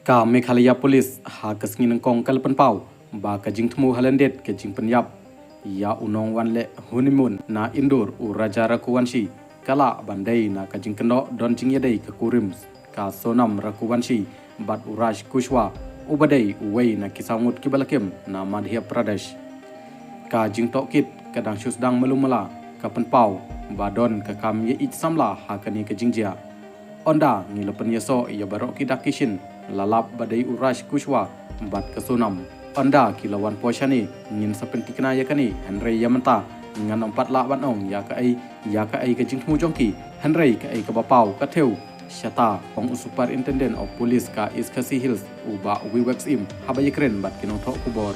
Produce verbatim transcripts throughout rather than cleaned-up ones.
Ka Meghalaya Police ha ka sngi nyngkong ka la pynpaw ba ka jingthmu ha lyndet ka jingpynïap ïa u nongwan leh honeymoon na Indore, u Raja Raghuvanshi, ka lah ban dei na ka jingkynnoh don jingïadei ka kurim ka Sonam Raghuvanshi bad u Raj Kushwaha, uba dei uwei na ki saw ngut kiba la kem na Madhya Pradesh. Ka jingtohkit ka dang shu sdang malu mala, ka pynpaw ba don ka kam ïaieit samla ha kane ka jingjia. Ynda ngi la pynïasoh ïa baroh ki dak ki shin, la lap ba dei u Raj Kushwaha bad ka Sonam. Ynda ki la wan poi shane, ngin sa pynthikna ïa kane, hynrei ïa mynta ngan ym pat lah ban ong ïa kaei ïa kaei ka jingthmu jong ki, hynrei kaei kaba paw ka thew shata, ong u Superintendent of Police ka East Khasi Hills, u Bah Vivek Syiem, haba ïakren bad ki nongthoh khubor.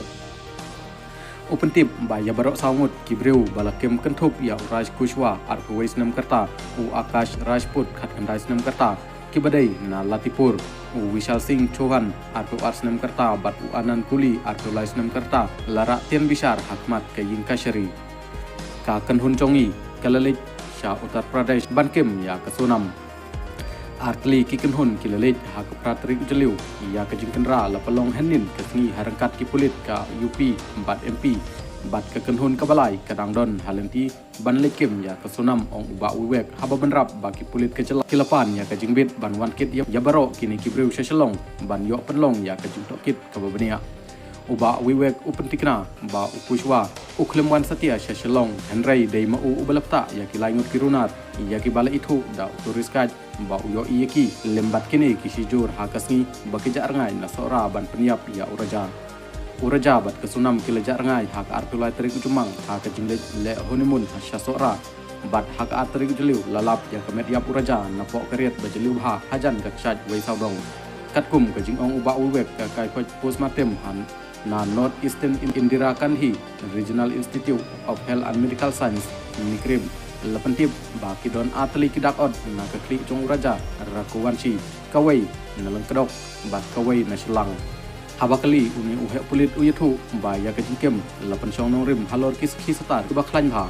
U pyntip ba ïa baroh saw ngut ki briew ba la kem kynthup ïa u Raj Kushwaha, arphew wei snem ka rta, u Akash Rajput, khatkhyndai snem ka rta, kiba dei na Latipur, u Vishal Singh Chauhan, arphew ar snem ka rta, bad u Anand Koli, arphew lai snem ka rta, la rah tian bishar ha khmat ka ïing kashari. Ka kynhun jong ngi ka la leit sha Uttar Pradesh ban kem ïa ka Sonam. Artylli ki kynhun ki la leit ha ka phra tarik u Jylliew. Ïa ka jingkynra la pynlong hynnin ka sngi ha ryngkat ki pulit ka U P bad M P bad ka kynhun kaba lai ka dang don ha lynti ban leit kem ïa ka Sonam, ong u Bah Vivek, haba bynrap ba ki pulit ka jylla ki la pan ïa ka jingbit ban wan kit ïa, ïa baroh kine ki briew sha Shillong ban ïoh pynlong ïa ka jingtohkit kaba bniah. U Bah Vivek u pynthikna ba u Kushwaha u khlem wan satia sha Shillong, hynrei dei ma u uba la ktah ïa ki lai ngut ki runar ïa kiba la ithuh da u tourist guide ba u ïohi ïa ki lem bad kine ki shijur ha ka sngi ba ki jah rngai na Sohra ban pynïap ïa u Raja. U Raja bad ka Sonam ki la jah rngai ha ka arphew lai tarik u Jymmang ha ka jingleit leh honeymoon sha Sohra. Bad ha ka ar tarik u Jylliew la lap ïa ka met ïap u Raja napoh ka riat ba jylliew bha hajan ka kshaid wei sawdong. Katkum ka jingong u Bah Vivek, ka kaithoh postmortem ha na North Eastern Indira Gandhi Regional Institute of Health and Medical Science, NEIGRIHMS, la pyntip ba ki don artylli ki dak ot na ka khlieh jong u Raja Raghuvanshi, kawei na Lyngkdok bad kawei na Shillong. Haba kylli, une u heh pulit u ïathuh ba ïa ka jingkem la pynshong nongrim halor ki sakhi satar kiba khlaiñ bha.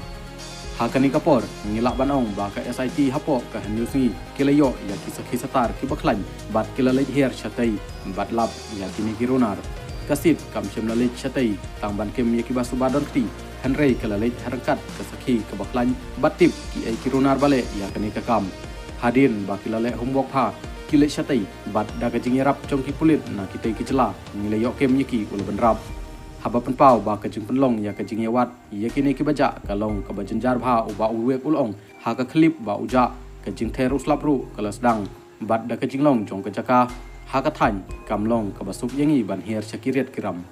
Ha kane ka por ngi lah ban ong ba ka S I T hapoh ka hynñiew sngi ki la ïoh ïa ki sakhi satar kiba khlaiñ bad ki la leit hiar shatei bad lap ïa kine ki runar. Ka SIT kam shym la leit shatei tang ban kem ïa kiba suba don kti, hynrei ka la leit ha ryngkat ka sakhi kaba khlaiñ bad tip kiei ki runar ba leh ïa kane ka kam. Hadien ba ki la leh homework bha, ki leit shatei bad da ka jingïarap jong ki pulit na kitei ki jylla ngi la ïoh kem ïa ki, u la bynrap. Haba pynpaw ba ka jingpynlong ïa ka jingïawad ïa kine kiba jah ka long kaba jynjar bha, u Bah Vivek u la ong, ha ka khyllipmat ba u jah, ka jingther u slap ruh ka la sdang, bad da ka jinglong jong ka jaka ha ka thaiñ kam long kaba suk ïa ngi ban hiar sha ki riat ki ram.